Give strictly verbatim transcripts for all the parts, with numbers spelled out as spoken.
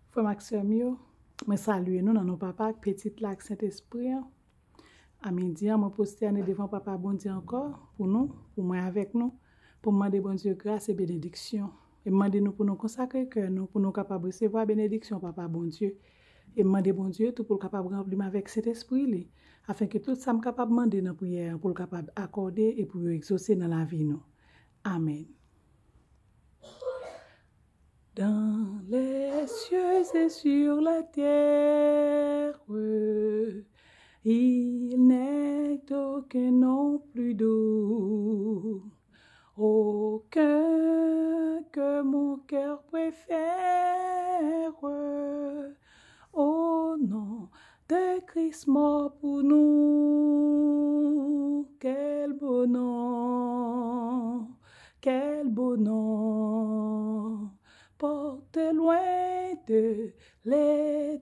Frè m ak sè m yo, mwen salye nou nan non Papa ak Pitit la ak Sentespri an. A midi an, mwen pwostène devan Papa Bondye ankò pou nou, pou mwen avèk nou, pou m mande Bondye gras e benediksyon. E m mande nou pou nou konsakre kè nou, pou nou kapab resevwa benediksyon Papa Bondye. E m mande Bondye tou pou l kapab ranpli m avèk Sentespri li, afenke tout sa m kapab mande nan priyè an pou l kapab akòde e pou yo egzose nan lavi nou. Amèn. Dans les cieux et sur la terre, il n'est aucun nom plus doux, aucun que mon cœur préfère. Au nom de Christ mort pour nous, quel beau nom, quel beau nom, porté loin de l'Éternel.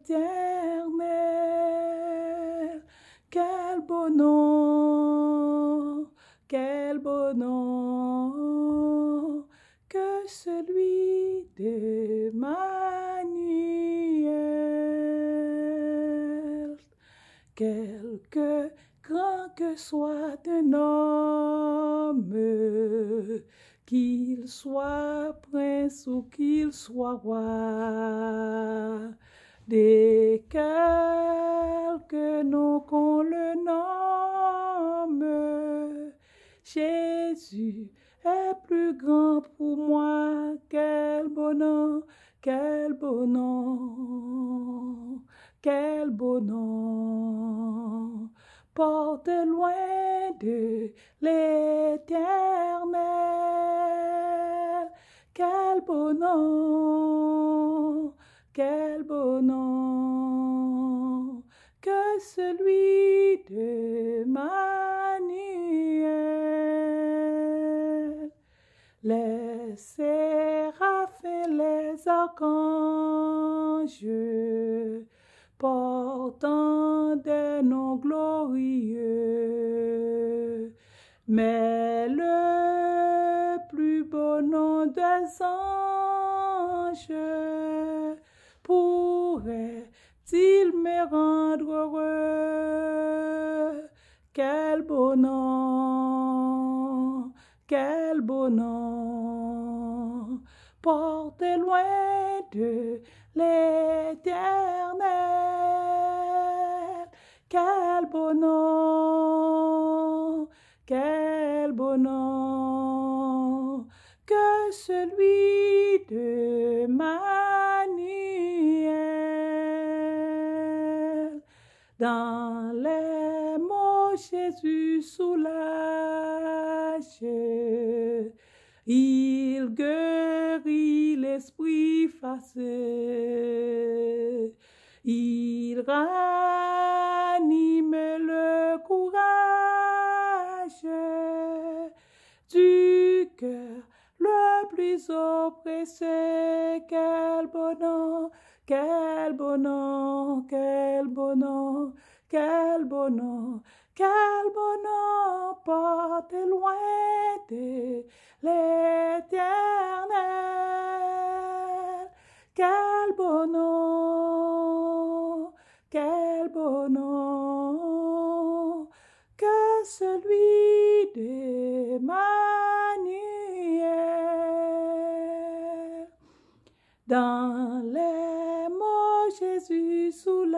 Quel beau nom, quel beau nom que celui d'Emmanuel. Quelque grand que soit un homme, qu'il soit prince ou qu'il soit roi, de quelque nom qu'on le nomme, Jésus est plus grand pour moi. Quel beau nom, quel beau nom, quel beau nom, porté loin de l'Éternel. Quel beau nom, quel beau nom que celui d'Emmanuel. Les séraphins, les archanges, portant des noms glorieux, mais le plus beau nom des anges, pourrait-il me rendre heureux? Quel beau nom, quel beau nom, porté loin de l'Éternel. Quel beau nom, quel beau nom que celui d'Emmanuel. Dans les mots Jésus soulage, il guérit l'esprit fâché, il ranime le courage du cœur le plus oppressé. Quel beau nom, quel beau nom, quel beau nom, quel beau nom, quel beau nom, porté loin de l'Éternel. Quel beau nom, quel beau nom que celui d'Emmanuel. Dans les mots Jésus soulage,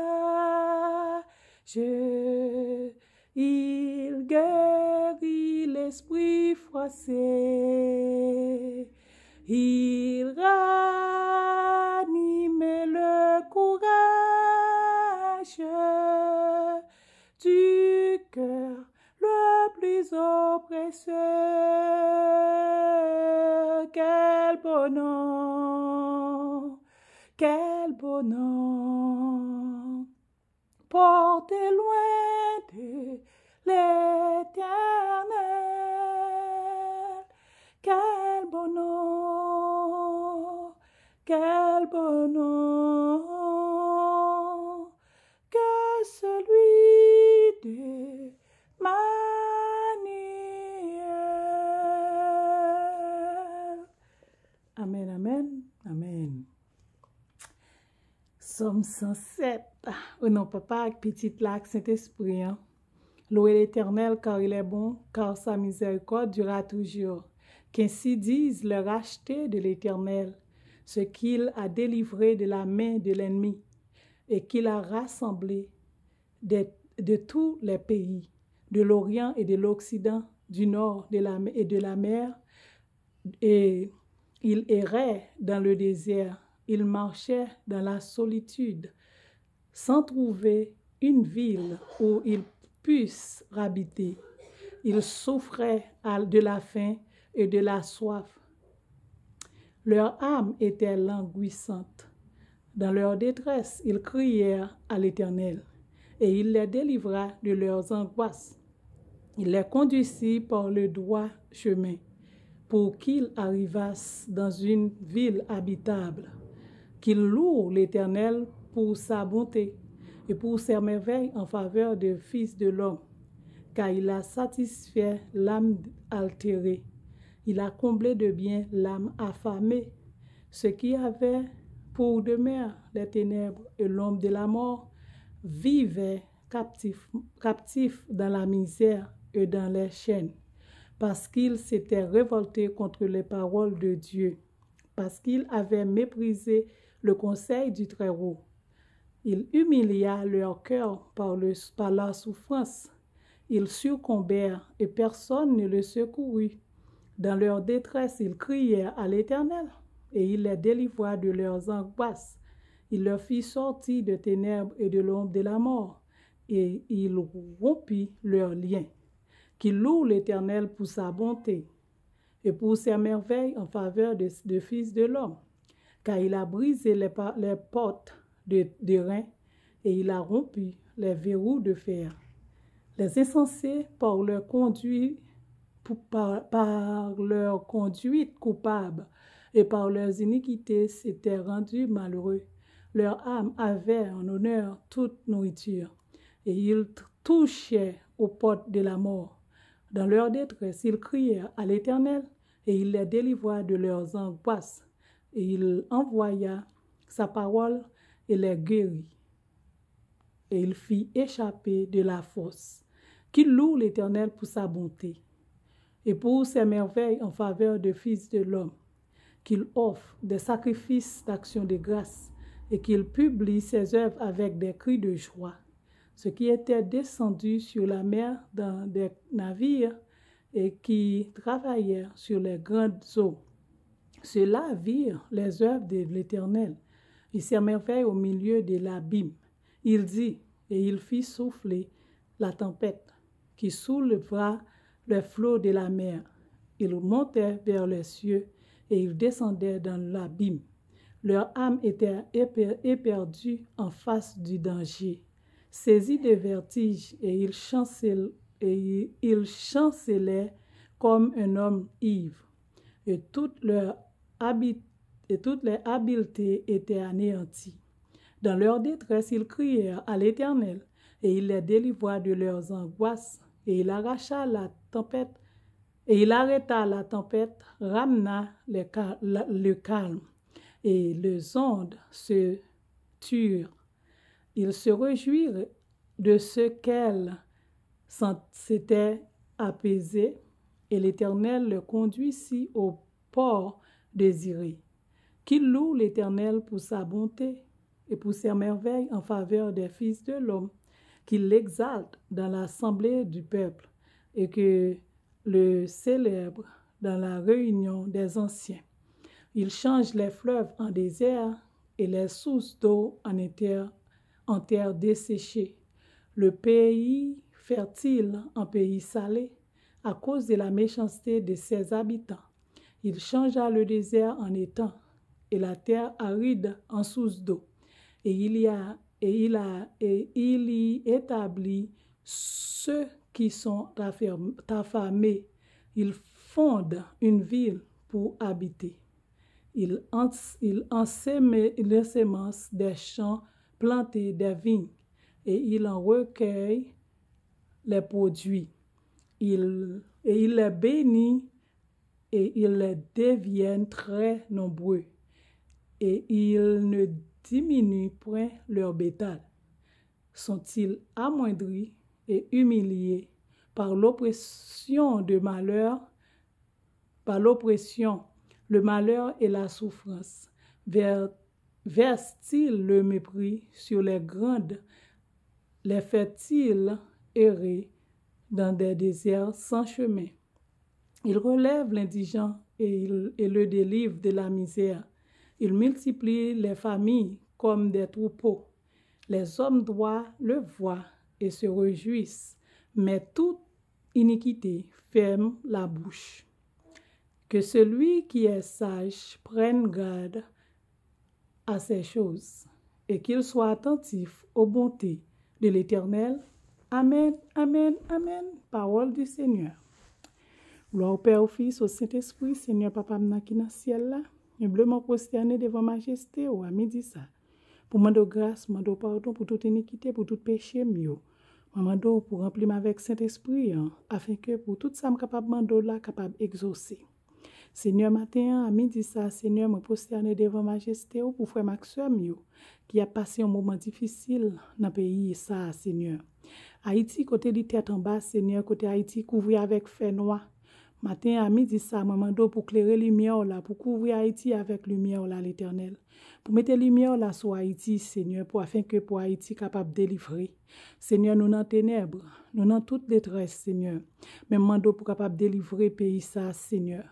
il guérit l'esprit froissé, il ranime le courage du cœur le plus oppressé. Quel beau nom, quel beau nom, porté loin de l'Éternel. Quel beau nom, quel beau nom que celui d'Emmanuel. Amèn, amèn, amèn. Psaume cent sept. Au nom Papa, ak Pitit la, ak Sentespri an. Louez l'Éternel, car il est bon, car sa miséricorde durera toujours. Qu'ainsi disent les rachetés de l'Éternel, ceux qu'il a délivrés de la main de l'ennemi, et qu'il a rassemblés de, de tous les pays, de l'Orient et de l'Occident, du nord de la, et de la mer, et il errait dans le désert, il marchait dans la solitude, sans trouver une ville où il puisse habiter. Il souffrait de la faim et de la soif. Leur âme était languissante. Dans leur détresse, ils crièrent à l'Éternel, et il les délivra de leurs angoisses. Il les conduisit par le droit chemin, pour qu'ils arrivassent dans une ville habitable. Qu'ils louent l'Éternel pour sa bonté et pour ses merveilles en faveur des fils de l'homme, car il a satisfait l'âme altérée. Il a comblé de bien l'âme affamée. Ceux qui avaient pour demeure les ténèbres et l'ombre de la mort vivaient captifs, captifs dans la misère et dans les chaînes, parce qu'ils s'étaient révoltés contre les paroles de Dieu, parce qu'ils avaient méprisé le conseil du Très-Haut. Il humilia leur cœur par, le, par la souffrance. Ils succombèrent et personne ne les secourut. Dans leur détresse, ils crièrent à l'Éternel, et il les délivra de leurs angoisses. Il leur fit sortir de ténèbres et de l'ombre de la mort, et il rompit leurs liens. Qui loue l'Éternel pour sa bonté et pour ses merveilles en faveur de, de fils de l'homme, car il a brisé les, les portes de, de rein et il a rompu les verrous de fer. Les insensés, par leur conduit, par, par leur conduite coupable et par leurs iniquités, s'étaient rendus malheureux. Leur âme avait en honneur toute nourriture, et ils touchaient aux portes de la mort. Dans leur détresse, ils crièrent à l'Éternel, et il les délivra de leurs angoisses. Et il envoya sa parole et les guérit. Et il fit échapper de la fosse. Qu'il loue l'Éternel pour sa bonté et pour ses merveilles en faveur de fils de l'homme. Qu'il offre des sacrifices d'action de grâce et qu'il publie ses œuvres avec des cris de joie. Ceux qui étaient descendus sur la mer dans des navires et qui travaillèrent sur les grandes eaux. Ceux-là virent les œuvres de l'Éternel. Il s'émerveille au milieu de l'abîme. Il dit, et il fit souffler la tempête, qui souleva les flots de la mer. Ils montaient vers les cieux et ils descendaient dans l'abîme. Leur âme était éperdue en face du danger, saisie de vertige, et ils chancelaient, et ils chancelaient comme un homme ivre. Et toute leur habit, et toutes les habiletés étaient anéanties. Dans leur détresse, ils crièrent à l'Éternel, et il les délivra de leurs angoisses, et il arracha la tempête, et il arrêta la tempête, ramena le, le calme, et les ondes se turent. Ils se réjouirent de ce qu'elles s'étaient apaisées, et l'Éternel les conduisit au port désiré. Qu'il loue l'Éternel pour sa bonté et pour ses merveilles en faveur des fils de l'homme, qu'il l'exalte dans l'assemblée du peuple et que le célèbre dans la réunion des anciens. Il change les fleuves en désert et les sources d'eau en terre, en terre desséchée. Le pays fertile en pays salé à cause de la méchanceté de ses habitants. Il changea le désert en étang et la terre aride en source d'eau. Et il y a, et il a, et il y établit ceux qui sont affamés. Il fonde une ville pour habiter. Il, il ensemence des champs plantés, des vignes, et il en recueille les produits. Il, et il les bénit et ils deviennent très nombreux. Et il ne diminuent point leur bétail. Sont-ils amoindris et humiliés par l'oppression de malheur, par l'oppression, le malheur et la souffrance? Ver-, versent-ils le mépris sur les grandes? Les fait-il errer dans des déserts sans chemin? Il relève l'indigent et, il, et le délivre de la misère. Il multiplie les familles comme des troupeaux. Les hommes droits le voient et se réjouissent, mais toute iniquité ferme la bouche. Que celui qui est sage prenne garde à ces choses, et qu'il soit attentif aux bontés de l'Éternel. Amen, amen, amen. Pawòl di Senyè. Glwa o Pè, o Fis, o Sentespri, Senyè Papa m nan ki nan syèl la. Enbleman pwostène devan majeste w a midi sa. Pou mande w gras, mande w padon pou tout inikite, pou tout peche m yo. Mwen mande w pou ranpli m avèk Sentespri an, afenke pou tout sa m kapab mande w la kapab egzose. Senyè, maten an, a midi sa, Senyè, mwen pwostène devan majeste w pou frè m ak sè m yo, ki ap pase yon moman difisil nan peyi sa a, Senyè. Ayiti, kote li tèt anba, Senyè, kote Ayiti kouvri avèk fènwa. Maten an, a midi sa, mwen mande w pou klere limyè w la, pou kouvri Ayiti avèk limyè w la, Letènèl. Pou mete limyè w la sou Ayiti, Senyè, pou afenke pou Ayiti kapab delivre. Senyè, nou nan tenèb, nou nan tout detrès, Senyè. Men m mande w pou kapab delivre peyi sa, Senyè.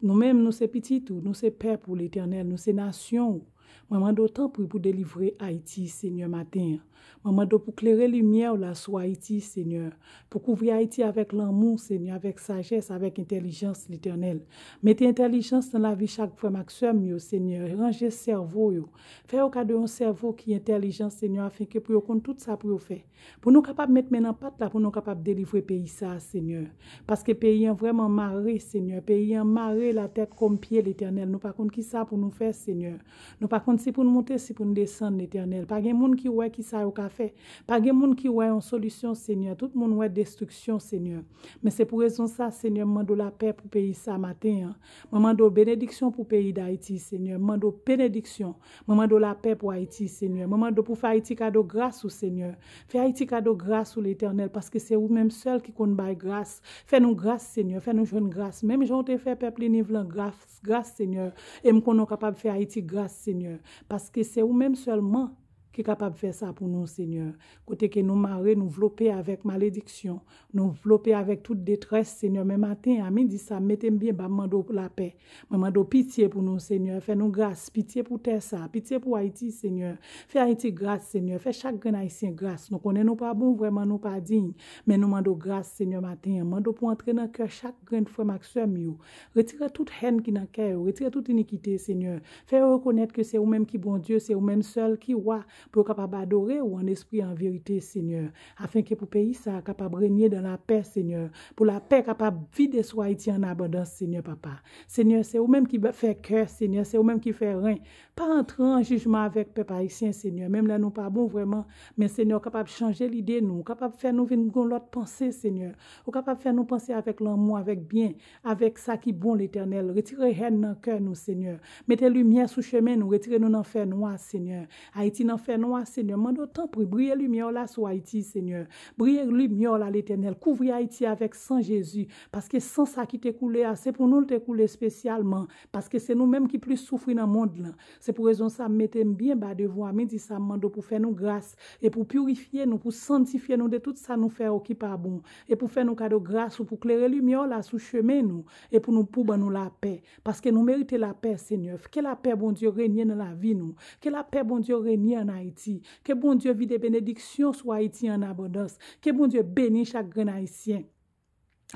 Nou menm, nou se pitit ou, nou se pèp ou, Letènèl, nou se nasyon ou. Mwen mande w tanpri pou delivre Ayiti, Senyè, maten an. Mwen mande w pou klere limyè w la sou Ayiti, Senyè. Pou kouvri Ayiti avèk lanmou, Senyè, avèk sajès, avèk entèlijans, Letènèl. Mete entèlijans nan lavi chak frè m ak sè m yo, Senyè. Ranje sèvo yo. Fè yo kado yon sèvo ki entèlijan, Senyè, afenke pou yo konn tout sa pou yo fè. Pou nou kapab met men nan pat la, pou nou kapab delivre peyi sa a, Senyè. Paske peyi an vrèman mare, Senyè. Peyi an mare latèt kòm pye, Letènèl. Nou pa konn ki sa pou nou fè, Senyè. Nou pa konn si pou n moute, si pou n desann, Letènèl. Pa gen moun ki wè ki sa yo ka fè. Pa gen moun ki wè yon solisyon, Senyè. Tout moun wè destriksyon, Senyè. Men se pou rezon sa, Senyè, m mande w lapè pou peyi sa maten an. Mwen mande w benediksyon pou peyi Dayiti, Senyè. M mande w benediksyon. Mwen mande w lapè pou Ayiti, Senyè. Mwen mande w pou fè Ayiti kado gras ou, Senyè. Fè Ayiti kado gras ou, Letènèl, paske se ou menm sèl ki konn bay gras. Fè nou gras, Senyè. Fè nou jwenn gras. Menm jan w te fè pèp Niniv lan gras, gras, Senyè. E m konnen w kapab fè Ayiti gras, Senyè. Paske se ou menm sèlman ki kapab fè sa pou nou, Senyè. Kote ke nou mare, nou vlope avèk malediksyon, nou vlope avèk tout detrès, Senyè. Men maten, a midi sa, mete m byen ba, m mande w lapè. Mwen mande w pitye pou nou, Senyè. Fè nou gras, pitye pou tè sa, pitye pou Ayiti, Senyè. Fè Ayiti gras, Senyè. Fè chak grenn Ayisyen gras. Nou konnen nou pa bon, vrèman nou pa diy. Men nou mande w gras, Senyè, maten an. Mande w pou antre nan kè chak grenn frè m ak sè m yo. Retire tout hèn ki nan kè yo. Retire tout inikite, Senyè. Fè yo rekonèt ke se ou menm ki Bondye, se ou menm sèl ki wa, pou yo kapab adore w an espri e an verite, Senyè. Afenke pou peyi sa a kapab renye dan lapè, Senyè. Pou lapè kapab vide sou Ayiti an abondans, Senyè, Papa. Senyè, se ou menm ki ba-, fè kè, Senyè, se ou menm ki fè ren. Pa antre an jijman avèk pèp ayisyen, Senyè. Menm lè nou pa bon vrèman, men Senyè, w kapab chanje lide nou, w kapab fè nou vin gon lòt panse, Senyè. Ou kapab fè nou panse avèk lanmou, avèk byen, avèk sa ki bon, Letènèl. Retire hèn nan kè nou, Senyè. Mete limyè sou chemen nou, retire nou nan fènwa, Senyè. Ayiti nan fènwa, Senyè. Mande w tanpri, briye limyè w la sou Ayiti, Senyè. Briye limyè w la, Letènèl. Kouvri Ayiti avèk san Jezi, paske san sa ki te koule a, se pou nou l te koule espesyalman, paske se nou menm ki plis soufri nan mond lan. Se pou rezon sa, m mete m byen ba devan w a midi sa, m mande w pou fè nou gras, e pou pirifye nou, pou sanntifye nou de tout sa nou fè yo ki pa bon, e pou fè nou kado gras ou, pou klere limyè w la sou chemen nou, e pou nou, pou ban nou lapè, paske nou merite lapè, Senyè. Ke lapè Bondye renye nan lavi nou, ke lapè Bondye renye an Ayiti, ke Bondye vide benediksyon sou Ayiti an abondans, ke Bondye beni chak grenn Ayisyen.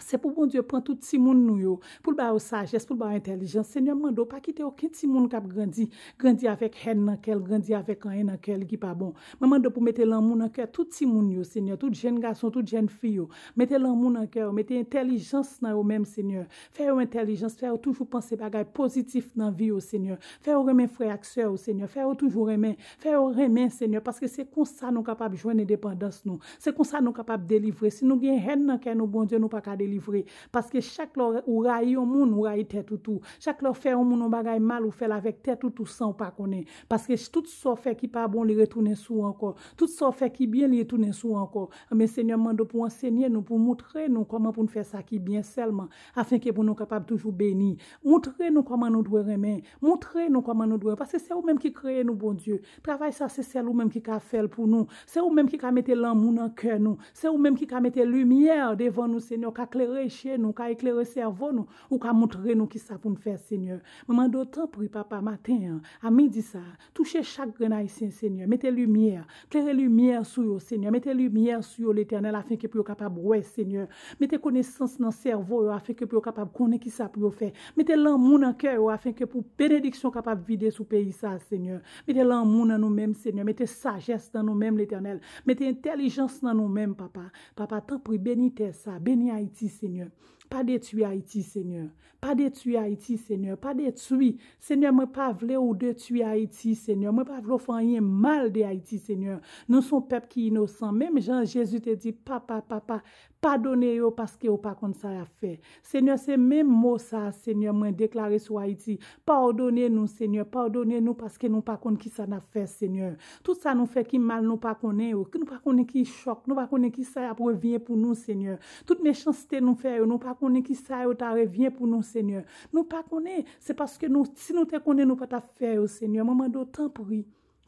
Se pou Bondye pran tout timoun nou yo, pou l ba yo sajès, pou l ba yo entèlijans. Senyè, m mande w, pa kite okenn timoun k ap grandi, grandi avèk hèn nan kè l, grandi avèk anyen nan kè l ki pa bon. Mwen mande w pou mete lanmou nan kè tout timoun yo, Senyè, tout jèn gason, tout jèn fi yo. Mete lanmou nan kè yo, mete entèlijans nan yo menm, Senyè. Fè yo entèlijans, fè yo toujou panse bagay pozitif nan vi yo, Senyè. Fè yo renmen frè ak sè yo, Senyè. Fè yo toujou renmen, fè yo renmen, Senyè, paske se konsa nou kapab jwenn endepandans nou. Se konsa nou kapab delivre. Si nou gen hèn nan kè nou, Bondye, nou pa ka delivre. Paske chak lè w rayi yon moun, ou rayi tèt ou tou. Chak lè w fè yon moun yon bagay mal, ou fè l avèk tèt ou tou san w pa konnen. Paske tout sa w fè ki pa bon, li retounen sou ou ankò. Tout sa w fè ki byen, li retounen sou ou ankò. Men Senyè, m mande w pou w ansenye nou, pou w montre nou kòman pou n fè sa ki byen sèlman, afenke pou nou kapab toujou beni. Montre nou kòman nou dwe renmen. Montre nou kòman nou dwe renmen. Paske se ou menm ki kreye nou, Bondye. Travay sa, se sèl ou menm ki ka fè l pou nou. Se ou menm ki ka mete lanmou nan kè nou. Se ou menm ki ka mete limyè devan nou, Senyè, ka klere je nou, ka eklere sèvo nou. Ou ka montre nou kisa pou n fè, Senyè. Mwen mande w, tanpri, Papa, maten an, a midi sa a, touche chak grenn Ayisyen, Senyè. Mete limyè, klere limyè sou yo, Senyè. Mete limyè sou yo, Letènèl, afenke pou yo kapab wè, Senyè. Mete konesans nan sèvo yo, afenke pou yo kapab konnen kisa pou yo fè. Mete lanmou nan kè yo, afenke pou benediksyon kapab vide sou peyi sa a, Senyè. Mete lanmou nan nou menm, Senyè. Mete sajès nan nou menm, Letènèl. Mete entèlijans nan nou menm, Papa. Papa, tanpri, beni tè sa a. Beni Ayiti, Senyè. Pa detwi Ayiti, Senyè. Pa detwi Ayiti, Senyè. Pa detwi. Senyè, mwen pa vle ou detwi Ayiti, Senyè. Mwen pa vle ou fè anyen mal de Ayiti, Senyè. Nou se yon pèp ki inosan. Menm jan Jezi te di, Papa, Papa, padone yo paske yo pa konn sa y ap fè. Senyè, se menm mo sa a, Senyè, mwen deklare sou Ayiti. Padone nou, Senyè. Padone nou paske nou pa konn kisa n ap fè, Senyè. Tout sa nou fè ki mal, nou pa konnen yo. Nou pa konnen ki chòk, nou pa konnen ki sa y ap revyen pou nou, Senyè. Tout mechanste nou fè yo, nou pa konnen ki sa yo ta revyen pou nou, Senyè. Nou pa konnen. Se paske nou, si nou te konnen, nou pa t ap fè yo, Senyè. Mwen mande w, tanpri,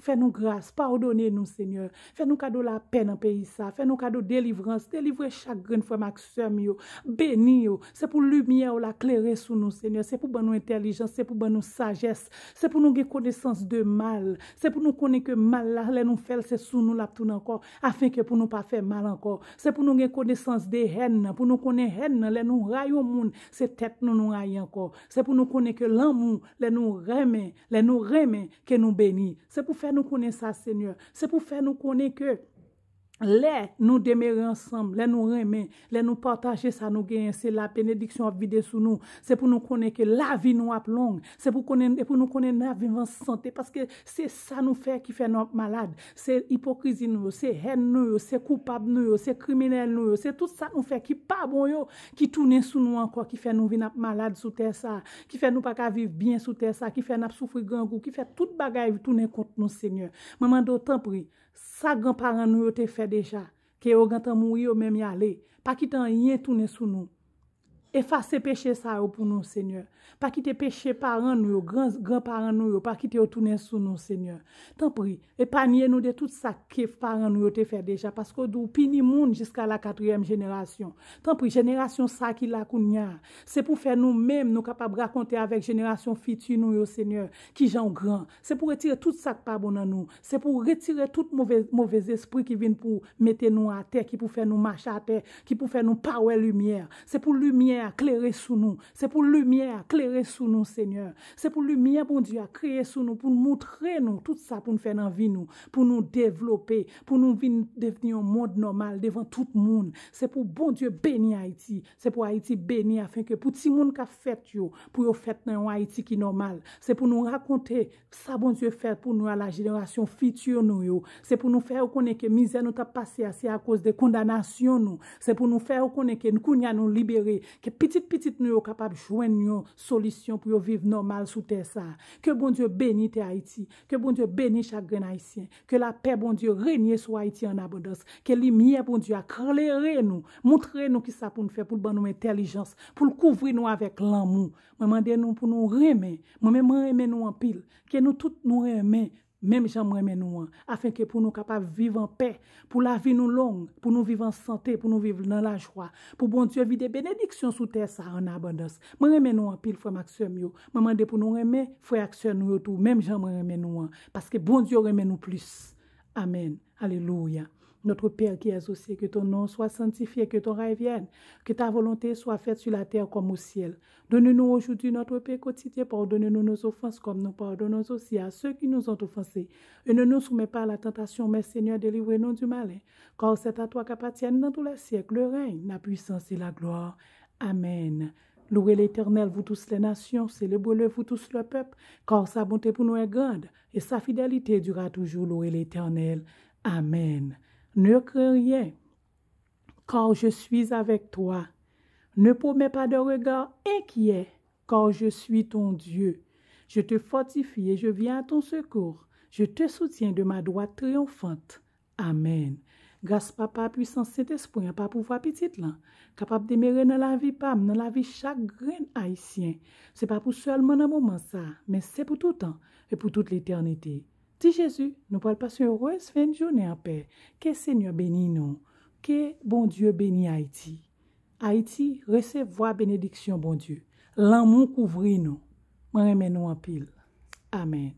fè nou gras, padone nou, Senyè. Fè nou kado lapè nan peyi sa. Fè nou kado delivrans. Delivre chak grenn frè m ak sè m yo. Beni yo. Se pou limyè w la klere sou nou, Senyè. Se pou ban nou entèlijans. Se pou ban nou sajès. Se pou nou gen konesans de mal. Se pou nou konnen ke mal la, lè nou fè l, se sou nou l ap tounen ankò, afenke pou nou pa fè mal ankò. Se pou nou gen konesans de hèn nan, pou nou konnen hèn nan, lè nou rayi yon moun, se tèt nou nou rayi ankò. Se pou nou konnen ke lanmou, lè nou renmen, lè nou renmen, ke nou beni. Se pou fè nou konnen sa, Senyè. Se pou fè nou konnen ke lè nou demere ansanm, lè nou renmen, lè nou pataje sa nou genyen, se la benediksyon ap vide sou nou. Se pou nou konnen ke lavi nou ap long. Se pou konnen, e pou nou konnen n ap viv an sante, paske se sa nou fè ki fè nou ap malad. Se ipokrizi nou yo, se hèn nou yo, se koupab nou yo, se kriminèl nou yo, se tout sa nou fè ki pa bon yo, ki tounen sou nou ankò, ki fè nou vin ap malad sou tè sa, ki fè nou pa ka viv byen sou tè sa, ki fè n ap soufri grangou, ki fè tout bagay tounen kont nou, Senyè. Mwen mande w, tanpri, sa granparan nou yo te fè deja, ke yo gentan mouri, yo menm y ale. Pa kite anyen tounen sou nou. Efase peche sa yo pou nou, Senyè. Pa kite peche paran nou yo, gran, granparan nou yo, pa kite yo tounen sou nou, Senyè. Tanpri, epanye nou de tout sa ke paran nou yo te fè deja, paske w di w pini moun jiska la katriyèm jenerasyon. Tanpri, jenerasyon sa ki la kounye a, se pou fè nou menm nou kapab rakonte avèk jenerasyon fiti nou yo, Senyè, kijan w gran. Se pou retire tout sa k pa bon nan nou. Se pou retire tout move, move zespri ki vin pou mete nou atè, ki pou fè nou mache atè, ki pou fè nou pa wè limyè. Se pou limyè a klere sou nou. Se pou limyè a klere sou nou, Senyè. Se pou limyè Bondye a klere sou nou, pou l montre nou tout sa pou n fè nan vi nou, pou nou devlope, pou nou vin devni yon mond nòmal devan tout moun. Se pou Bondye beni Ayiti. Se pou Ayiti beni, afenke pou timoun k ap fèt yo, pou yo fèt nan yon Ayiti ki nòmal. Se pou nou rakonte sa Bondye fè pou nou a la jenerasyon fiti nou yo. Se pou nou fè yo konnen ke mizè nou t ap pase a, se akoz de kondanasyon nou. Se pou nou fè yo konnen ke kounye a nou libere, ke pitit pitit nou yo kapab jwenn yon solisyon pou yo viv nòmal sou tè sa a. Ke Bondye beni tè Ayiti. Ke Bondye beni chak grenn Ayisyen. Ke lapè Bondye renye sou Ayiti an abondans. Ke limyè Bondye a klere nou, montre nou kisa pou n fè, pou l ban nou entèlijans, pou l kouvri nou avèk lanmou. Mwen mande nou pou nou renmen. Mwen menm, mwen renmen nou anpil. Ke nou tout nou renmen, menm jan mwen renmen nou an, afenke pou nou kapab viv an pè, pou lavi nou long, pou nou viv an sante, pou nou viv nan lajwa, pou Bondye vide benediksyon sou tè sa a an abondans. Mwen renmen nou anpil, frè m ak sè m yo. Mwen mande pou nou renmen frè ak sè nou yo tou, menm jan mwen renmen nou an, paske Bondye renmen nou plis. Amèn. Alelouya. Notre Père qui es aux cieux, que ton nom soit sanctifié, que ton règne vienne, que ta volonté soit faite sur la terre comme au ciel. Donne-nous aujourd'hui notre pain quotidien, pardonne-nous nos offenses comme nous pardonnons aussi à ceux qui nous ont offensés. Et ne nous soumets pas à la tentation, mais Seigneur, délivre-nous du malin. Car c'est à toi qu'appartiennent dans tous les siècles le règne, la puissance et la gloire. Amen. Louez l'Éternel, vous tous les nations, célébrez-le, vous tous le peuple, car sa bonté pour nous est grande, et sa fidélité durera toujours. Louez l'Éternel. Amen. Ne crains rien, car je suis avec toi. Ne promets pas de regard inquiet, car je suis ton Dieu. Je te fortifie et je viens à ton secours. Je te soutiens de ma droite triomphante. Amen. Gras Papa, pwisans Sentespri an, pa pouvwa Pitit lan, kapab demere nan lavi pa m, nan lavi chak grenn Ayisyen. Se pa pou sèlman nan moman sa, men se pou toutan e pou tout letènite. Di Jezi, nou pral pase yon erez fen jounen anpè. Ke Senyè beni nou. Ke Bondye beni Ayiti. Ayiti, resevwa benediksyon Bondye. Lanmou kouvri nou. Mwen renmen nou anpil. Amen.